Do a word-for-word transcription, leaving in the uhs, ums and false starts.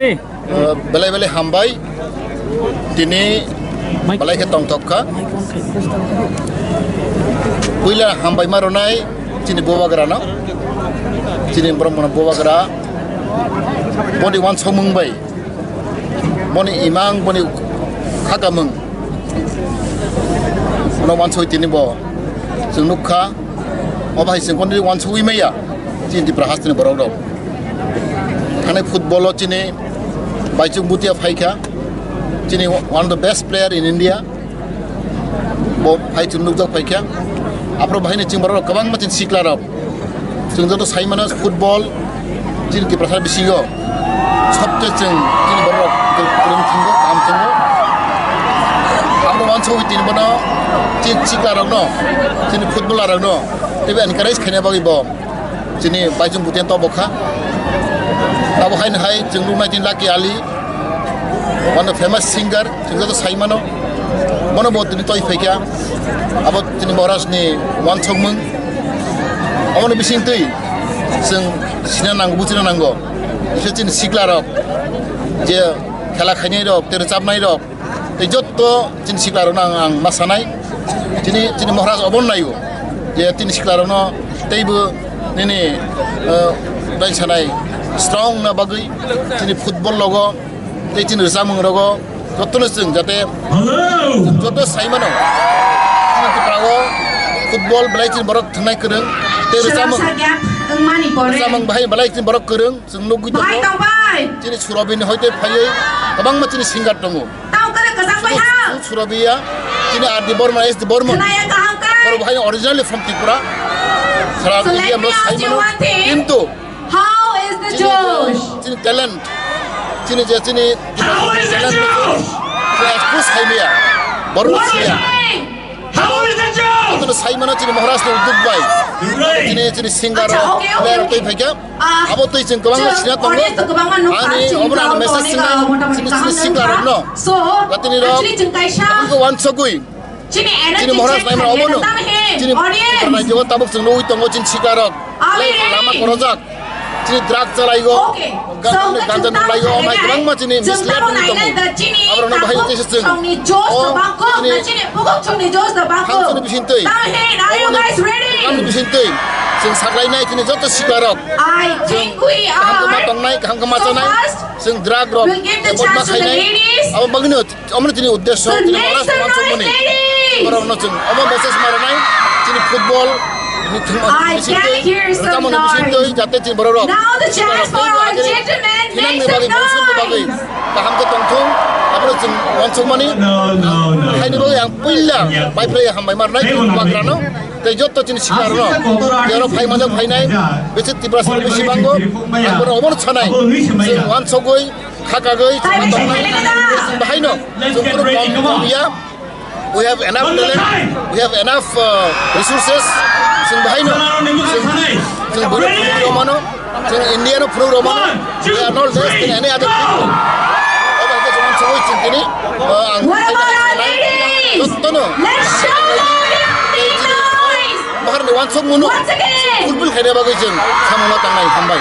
Eh, belai belai hambai. Tini belai khe tongthok kha. Puila hambai ma rwnai chini bubagra no. Chini borok mano bubagra. Boni wansokmung bai. Boni imang, boni khakamung. Bono wansoi tini bo. Chwng nukha. Obo hai chwng kono wansogwi maya. Chini Tripura hasteni borok rok. Thani football o chini Baichung Bhutia phaikha. Chini one of the best player in India. Bo phai chwng nukjak phaikha. Aphuru bahai ni chwng borok kwbangma chini sikla rok. Chwng joto sai mano football chini Tiprasa bisingo sobse chwng chini borok kwrwng thango, kaham thango. Abo wansogwi tini bono chini sikla rokno, chini footballer rokno teibo encourage khaina bagwi bo chini Baichung Bhutia tobokha. Abo haino hai chwng nuknai chini Lucky Ali, one of the famous singer, chwng joto sai mano. Bono bo tini toi phaikha. Abo chini Maharaj ni wansokmung. Aboni bisingtwi chwng sina nango, buchina nango. Bise chini sikla rok, je khela khainai rok, tei rwchapnai rok, tei jotto chini sikla rokno ang, ang ma sanai. Chini, chini Maharaj obo naio, je chini sikla rokno teibo nini, eh, dai sanai strong na bagwi chini football logo tei chini rwchapmung rogo jotono chwng jate Hello! Joto sai mano. Chini Tripura o football belai chini borok thwngnai kwrwng tei rwchapmung, Chwraisa gap wngmani pore. Rwchapmung bahai belai chini borok kwrwng chwng nugwi tongo. Bahai tongbai. Chini Surabhi ni hoite phaiwi kwbangma chini singer tongo. Tao kwrwng kwchang bai ha. Surabhi ya chini R D Burman, S D Burman. Khwnaya kaham kai. Oro bahai originally from Tripura. Sara India mo sai mano. So let me ask you one thing. Kintu How is the chini, Josh? Chini talent. Chini je chini How is the talent. Josh? Chini expose khai maya. Borok siya. What is your name? How is the Josh? Chini sai mano chini Maharaj ni uduk bai. Right. Chini, chini singer. Acha, okay, okay, player okay. Tei phaikha. Ah, abo tei chwng kwbangma sina tongo. Audience to kwbangma nukha, ani chini obo ani crowd message onek, sina, ah, motamoti chini kaham sina sina rokno. So, jatini rok, actually chwng kaisa abo wansogwi. Chini energy chini Maharaj check naimani khaina obono. Tamo he, chini audience. Naijao tabuk chwng nugwi tongo chini sikla rok. Are. Lama korojak. Chini drug chalaigo. Okay. Ganja, so, ganja nulaigo, amai kwbangma chini mislead nugwi tongo. Aborokno bahai tei se chwng. Chini josh do bangkok, chini pukok chini josh do bangkok. Tamo he, are you guys ready? Tamo bisingtwi. Chwng saklainai chini joto sikla rok. I think we are. Kaham khe ma tongnai, kaham khe ma chanai. So first, chwng drug rok, we'll give the chance to the ladies. Abo bagwino Omo chini uddesho, chini Maharaj wansokmani. Borokno chwng omo message ma rwnai, chini football, bisingtwi, rwchapmung bisingtwi, jate chini borok rok. Now the chance for our gentlemen, make some noise. Kaham khe tongthung, abono chwng wansokmani. Haini bagwi ang puila bai phlai hambai ma rwnai, chini bubagrano. Tei joto chini sikla rokno, tei oro phai manjak phainai, bisi Tiprasa bisi bango, ang bono omono sanai, chwng wansogwi, khakagwi, chwng bahaino, chwng kunu kom, kom ya. We have enough talent, we have enough, uh, resources, chwng bahaino, chwng, chwng bono phunuk rw mano. Chwng India no phunuk rw mano. We are not less than any other people. Obo hai khe chwng wansugwi chwng tini, uh, ang jotono bahar ni wansuk mano. Fulfill khaina bagwi chwng samung ma tangnai, hambai.